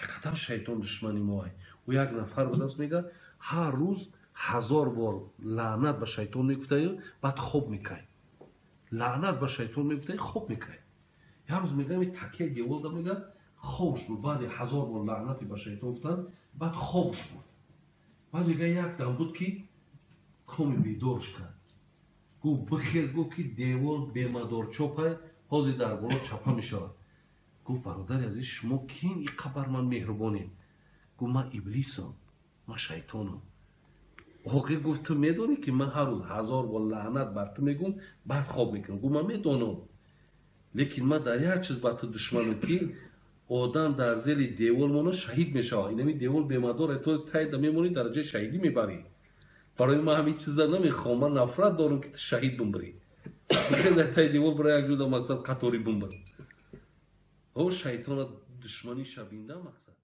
Ҳақиқатан шайтон душмани моай. Ӯ як нафар будааст, мега, ҳар рӯз 1000 бор лаънат ба шайтон мегуфтаю, баъд хоб мекай. Лаънат ба шайтон мегуфтаю, хоб мекай. Як рӯз, мега, такия деволда, мега, хобш буд. Баъди 1000 бор лаънати ба шайтон гуфтан, баъд хобш буд. Баъд, мега, як дам буд, ки коми бедорш кард, гуфт: «Бихез», гуфт, ки девол бемадорчопай, ҳозир дар боло чапа мешавад. Гуфт: «Бародари азиз, шумо кин и қабар ман меҳрубонем?» Гуфт: «Ман иблисам, ман шайтонам». Охир гуфт: «Ту медонӣ, ки ман ҳар рӯз 1000 бор лаънат бар ту мегӯм, баъд хоб мекунам?» Гуфт: «Ман медонам, лекин ман дар як чиз ба ту душманам, ки одам дар зери девол мона шаҳид мешавад. Инами девол бемадор, то тайда мемонӣ, дараҷаи шаҳидӣ мебарӣ. Барои ман ҳамин чиза намехоҳам, ман нафрат дорам, ки ту шаҳид бимбирӣ. Бихез, тай девол бира, як ҷуда, мақсад, қаторӣ бимбир». О, шайтона душманӣ шабинда, мақсад.